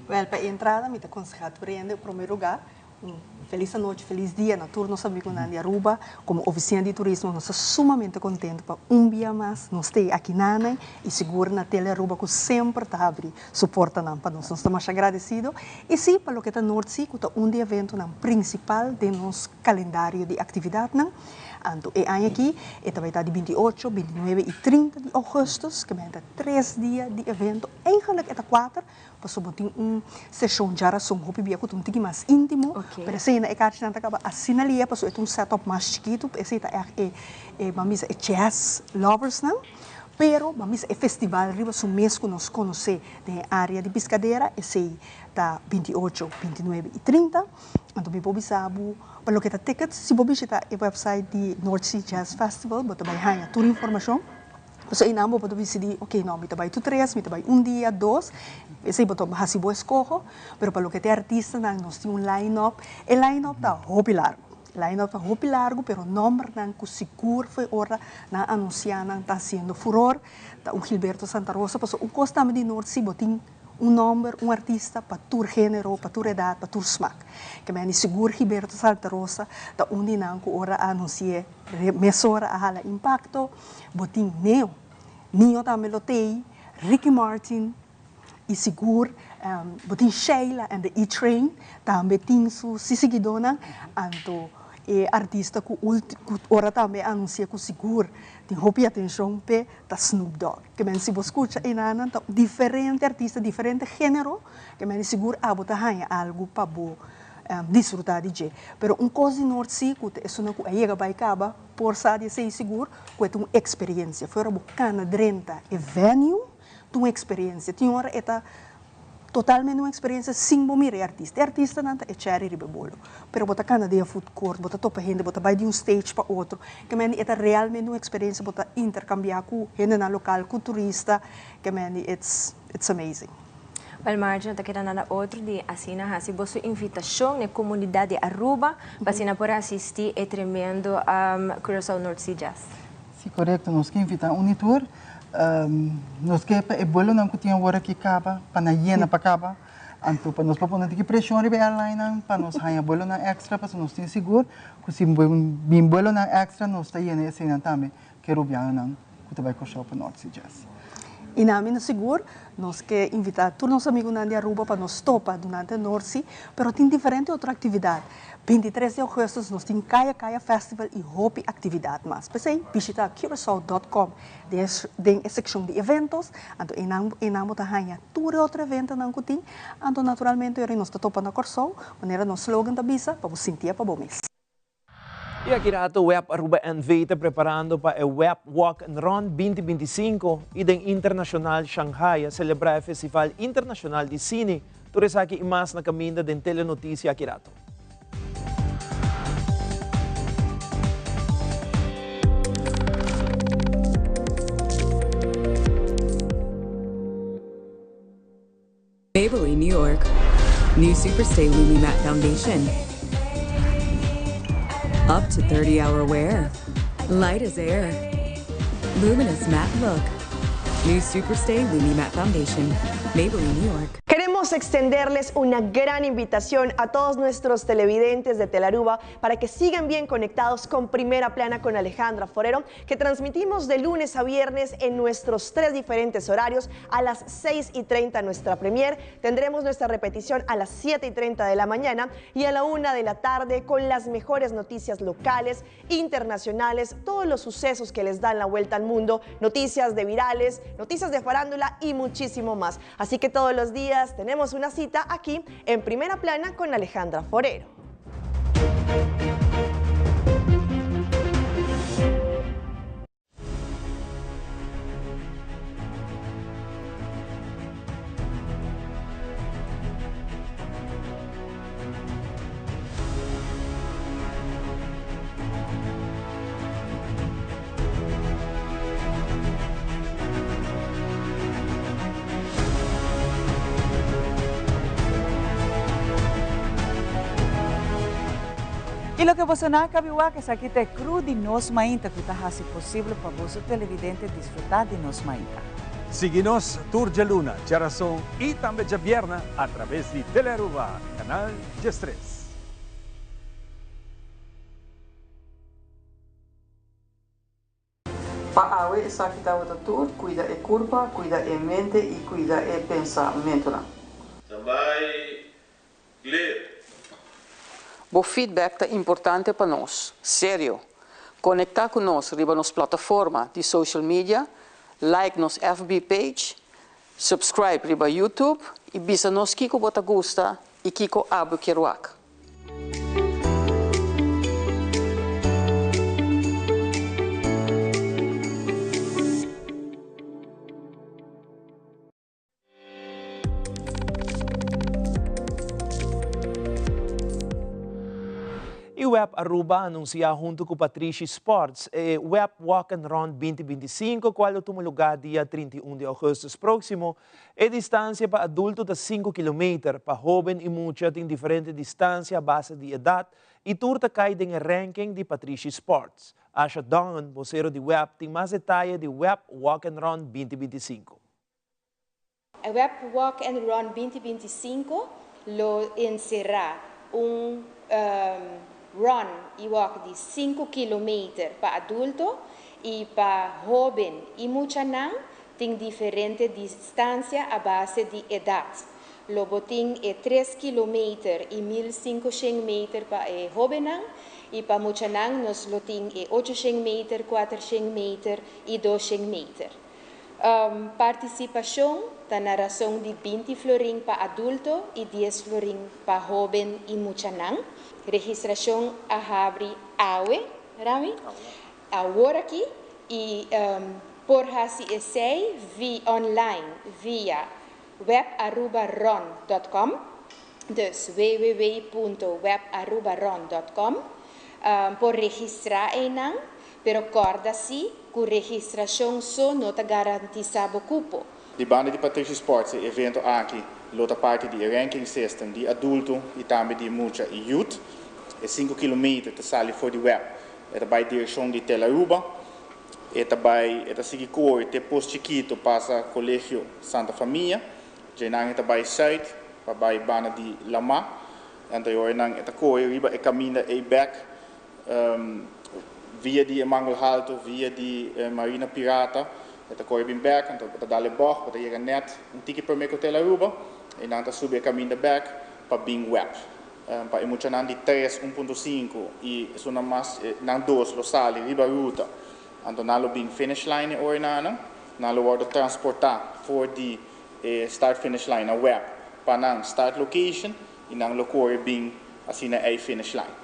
Wel, pa e entrada mi ta conseha tur hende, en primer lugar, Un felis anochi, felis dia na tur nos amigunan di Aruba. Como Oficina di Turismo nos ta sumamente contento pa un bia mas nos ta aki nanay y sigur na Tele Aruba cu semper ta habri su portanan pa nos. Nos ta masha agradecido. Y si, pa loke ta Noord Sea cu ta un di eventonan principal den nos calendario di actividadnan, anto e aña aki e ta bay ta di 28, 29 y 30 di augustus, ke menta tres dia di evento, eigenlijk e ta cuater, Pasobra bo tin un seshon djarason hopi bia ku ta un tiki mas íntimo, pero esei na e karchinan ta kaba asina lia pasobra e ta un setup mas chikitu, esei ta ègt e e ban bisa e jazz loversnan, pero ban bisa e festival riba su mes ku nos konosé den e área di Piscadera, esei ta 28, 29 i 30. Anto mi por bisa bo pa loke ta tickets, si bo bishita e website di North Sea Jazz Festival bo ta bai haña tur informashon. Pasobra einan bo por ta disidí, ok, no, mi ta bai tur tres, mi ta bai un dia, dos, esei bo ta hasi bo eskoho, pero pa loke ta e artistanan nos tin un line-up, e line-up ta hopi largu, e line-up ta hopi largu, pero nòmbernan ku sigur for e ora nan anunsiá nan ta hasiendo furor, ta un Gilberto Santa Rosa, pasobra un kos tambe di Noord si bo tin un nòmber, un artista pa tur género, pa tur edat, pa tur smak. Ke meni sigur Gilberto Santa Rosa ta un di nan ku ora a anunsi'é mesora a hala impakto. Bo tin Neo, Nio tambe lo t'ei, Ricky Martin i sigur bo tin Sheila and the E-Train tambe tin su siguidónan. Anto e artista ku ora tambe a anunsi'é ku sigur tin hopi atenshon p'e ta Snoop Dogg. Ke men si bo skucha enanan ta diferente artista, diferente género, ke men sigur abo ta haña algu pa bo disfrutá di dje. Pero un kos di Noord sí ku ta esunnan ku a yega bai kaba por sa di esei sigur ku e ta un eksperensia. Fuera bo kana drenta e venue ta un eksperensia. Tin ora e ta Totalmente un experiencia sin bo mira e artista. E artistanan ta e cherry riba e bolo. Pero bo ta cana den e food court, bo ta topa hende, bo ta bay di un stage pa otro. Ke mende e ta realmente un experiencia, bo ta intercambia cu hendenan local, cu turista. Ke mende it's it's amazing. Wel Margie, no ta keda nada otro di asina haci boso invitacion na e comunidad di Aruba pa asina por asisti e tremendo Curaçao North Sea Jazz. Si, corecto. Nos ke invita un y tur. Nos ke pa e buelonan ku tin awor aki kaba, pa nan yena pa kaba. Anto pa nos por pone tiki preshon riba e airlinenan pa nos haña buelonan èkstra pasobra nos tin sigur ku si bin buelonan èkstra nos ta yena eseinan tambe ku e rubianonan ku ta bai Kòrsou pa North Sea Jazz. I na mi no sigur, nos ke invitá tur nos amigunan di Aruba pa nos topa durante North Sea, pero tin diferente otro aktividat. 23 di augustus nos tin Kaya Kaya Festival i hopi aktividat mas. P'esei bishita Curaçao dot com den e sekshon di eventos, anto einan einan bo ta haña tur e otro eventonan ku tin, anto naturalmente ora nos ta topa na Kòrsou, manera nos slogan ta bisa, pa bo sintié pa bo mes. Y aki rato web Aruba NV ta preparando pa e Web Walk and Run 2025 y den Internacional Shanghai a celebra e Festival Internacional di Cine. Tur esaki y mas na caminda den Telenoticia aki rato. Maybelline New York. New Superstay Lumi Matte Foundation. Up to 30 hour wear. Light as air. Luminous matte look. New Superstay Lumi Matte Foundation. Maybelline New York. Queremos extenderles una gran invitación a todos nuestros televidentes de Telaruba para que sigan bien conectados con Primera Plana con Alejandra Forero, que transmitimos de lunes a viernes en nuestros tres diferentes horarios a las 6 y 30 nuestra premier. Tendremos nuestra repetición a las 7 y 30 de la mañana y a la 1 de la tarde con las mejores noticias locales, internacionales, todos los sucesos que les dan la vuelta al mundo, noticias de virales, noticias de farándula y muchísimo más. Así que todos los días tenemos una cita aquí en Primera Plana con Alejandra Forero. Y loke boso no a caba di wak, esaki ta e crew di Nos Mainta cu ta haci posibel pa boso televidente disfruta di Nos Mainta. Sigui nos tur djaluna, djarason y tambe djabierna a traves di Telearuba, Canal 13. Pa awe esaki tabata tur, cuida e curpa, cuida e mente y cuida e pensamentonan. Standby, clear. Bo feedback ta importante pa nos. Serio! Conecta cu nos riba nos plataforma di social media, like nos FB page, subscribe riba YouTube y bisa nos kico bo ta gusta y kico abo kier wak. E Web Aruba a anuncia hunto cu Patrishi Sports e Web Walk and Run 2025 cual lo tuma lugar dia 31 di augustus proximo. E distancia pa adulto ta sinku kilometer, pa hoben y mucha tin diferente distancia a base di edad y tur ta cay den e ranking di Patrishi Sports. Asha Dongen, vocero di web, tin mas detaye di Web Walk and Run 2025. E Web Walk and Run 2025 lo encera un run y walk di sinku kilometer pa adulto y pa hoben y muchanan Tin diferente distancia a base di edad. Lo bo tin e tres kilometer y 1500 meter pa e hobennan y pa muchanan nos lo tin e 800 meter, 400 meter y 200 meter. Participacion ta na rason di 20 florin pa adulto y 10 florin pa hoben y muchanan. Registracion a habri awe, Rami? Awor aki y por haci esey vi online via webarubarun.com, dus www.webarubarun.com, por registra eynan, pero corda si cu registracion so no ta garantisa bo cupo. Di banda di Patrishi Sports e evento aki lo ta parti di e ranking system di adulto y tambe di mucha y youth. E sinku kilometer ta sali for di web E ta bai direkshon di Tel Aruba. E ta bai, e ta sigui kore te Pos Chikito pasa Kolegio Santa Famia. Djeinan e ta bai sùit pa bai banda di Lamá. Anto e oranan e ta kore riba e kaminda ei bèk via di e Mangel Halto, via di e Marina Pirata. E ta kore bin bèk, anto bo ta dal e bòg, bo ta yega nèt un tiki promé ku Tel Aruba. Einan ta subi e kaminda bèk pa bin wèp. Pa e muchanan di tres, un punto sinku i esunnan mas, nan dos lo sali riba ruta. Anto nan lo bin finish line e ora nan. Nan lo wòrdu transportá for di e start finish line na web pa nan start location i nan lo kore bin asina ei finish line.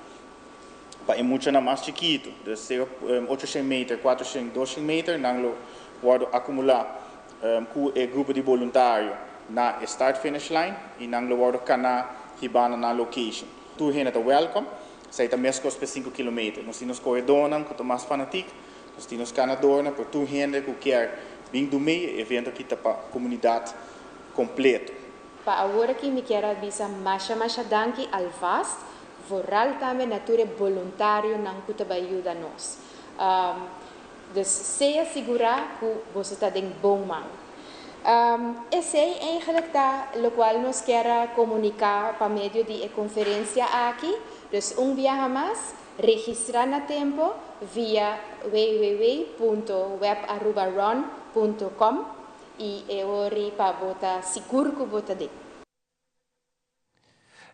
Pa e muchanan mas chikitu, dus 800 meter, 400, 200 meter, nan lo wòrdu akumulá ku e grupo di boluntario na e start-finish line i nan lo wòrdu kaná hibá na nan location. Tur hende ta wèlkòm. Esei ta meskos pa e sinku kilometer. Nos tin nos koredónan ku ta mas fanatik, nos tin nos kanadornan, pero tur hende ku kier bin dumei e evento aki ta pa komunidat kompleto. Pa awor aki mi kier a bisa masha masha danki alvast, vooral tambe na tur e boluntarionan ku ta bai yuda nos. Dus sea sigurá ku boso ta den bon man. Esei eigenlijk ta lokual nos kier a komuniká pa medio di e konferensia aki. Dus un biaha mas, registrá na tempo via www punto webarubarun punto com i e ori pa bo ta sigur ku bo ta den.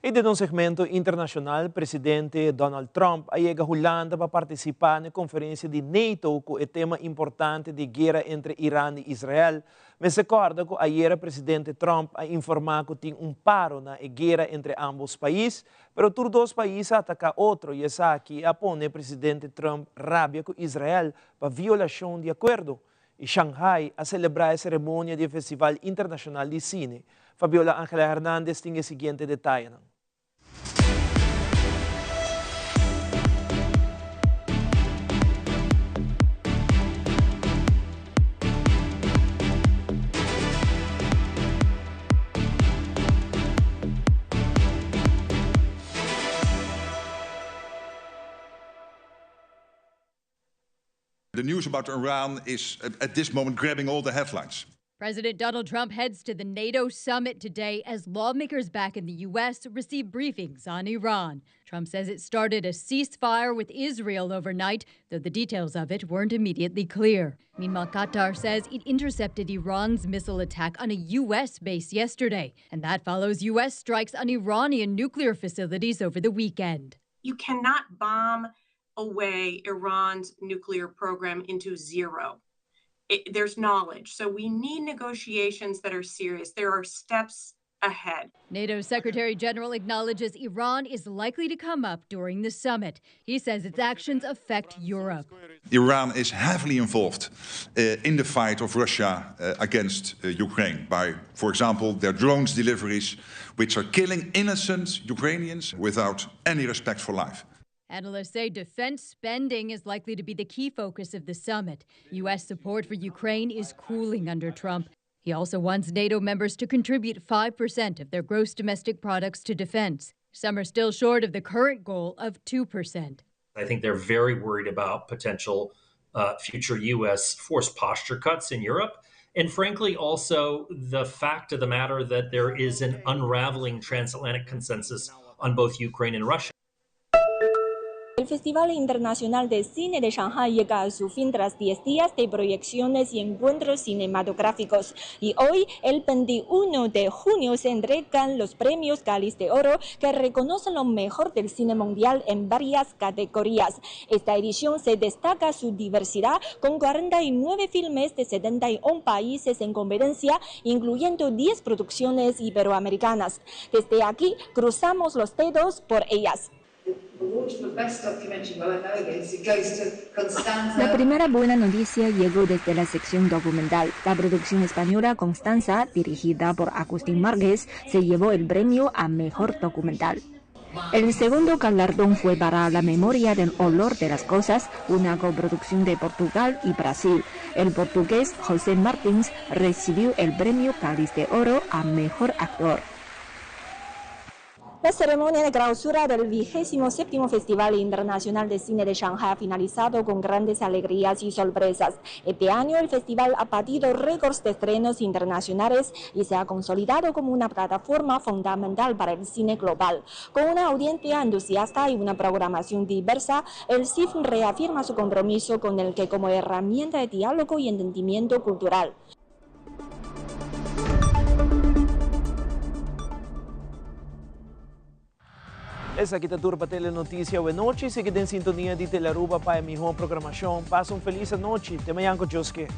I den un segmento internashonal, presidente Donald Trump a yega Hulanda pa partisipá na e konferensia di NATO ku e tema importante di guera entre Iran i Israel. Mester kòrda ku ayera presidente Trump a informá ku tin un paro na e guera entre ámbos pais, pero tur dos pais a ataká otro i esaki a pone presidente Trump rabia ku Israel pa violashon di akuerdo. I Shanghai a selebrá e seremonia di e Festival Internashonal di Sine. Fabiola Angela Hernandez tin e siguiente detayenan. The news about Iran is at this moment grabbing all the headlines. President Donald Trump heads to the NATO summit today as lawmakers back in the U.S. receive briefings on Iran. Trump says it started a ceasefire with Israel overnight, though the details of it weren't immediately clear. Meanwhile, Qatar says it intercepted Iran's missile attack on a U.S. base yesterday, and that follows U.S. strikes on Iranian nuclear facilities over the weekend. You cannot bomb away Iran's nuclear program into zero. It, there's knowledge. So we need negotiations that are serious. There are steps ahead. NATO Secretary General acknowledges Iran is likely to come up during the summit. He says its actions affect Europe. Iran is heavily involved in the fight of Russia against Ukraine by, for example, their drones deliveries, which are killing innocent Ukrainians without any respect for life. Analysts say defense spending is likely to be the key focus of the summit. U.S. support for Ukraine is cooling under Trump. He also wants NATO members to contribute 5% of their gross domestic products to defense. Some are still short of the current goal of 2%. I think they're very worried about potential future U.S. force posture cuts in Europe. And frankly, also the fact of the matter that there is an unraveling transatlantic consensus on both Ukraine and Russia. El Festival Internacional de Cine de Shanghai llega a su fin tras 10 días de proyecciones y encuentros cinematográficos. Y hoy, el 21 de junio, se entregan los premios Cáliz de Oro que reconocen lo mejor del cine mundial en varias categorías. Esta edición se destaca su diversidad con 49 filmes de 71 países en competencia, incluyendo 10 producciones iberoamericanas. Desde aquí, cruzamos los dedos por ellas. La primera buena noticia llegó desde la sección documental. La producción española Constanza, dirigida por Agustín Márquez, se llevó el premio a Mejor Documental. El segundo galardón fue para La memoria del olor de las cosas, una coproducción de Portugal y Brasil. El portugués José Martins recibió el premio Cáliz de Oro a Mejor Actor. La ceremonia de clausura del vigésimo séptimo Festival Internacional de Cine de Shanghai ha finalizado con grandes alegrías y sorpresas. Este año el festival ha batido récords de estrenos internacionales y se ha consolidado como una plataforma fundamental para el cine global. Con una audiencia entusiasta y una programación diversa, el CIFF reafirma su compromiso con el que como herramienta de diálogo y entendimiento cultural. Esaki ta tur pa Telenoticia Wenochi. Sigui den sintonia di Telearuba pa e miho programacion. Pasa un feliz anochi. Te mañan cu Dios ke.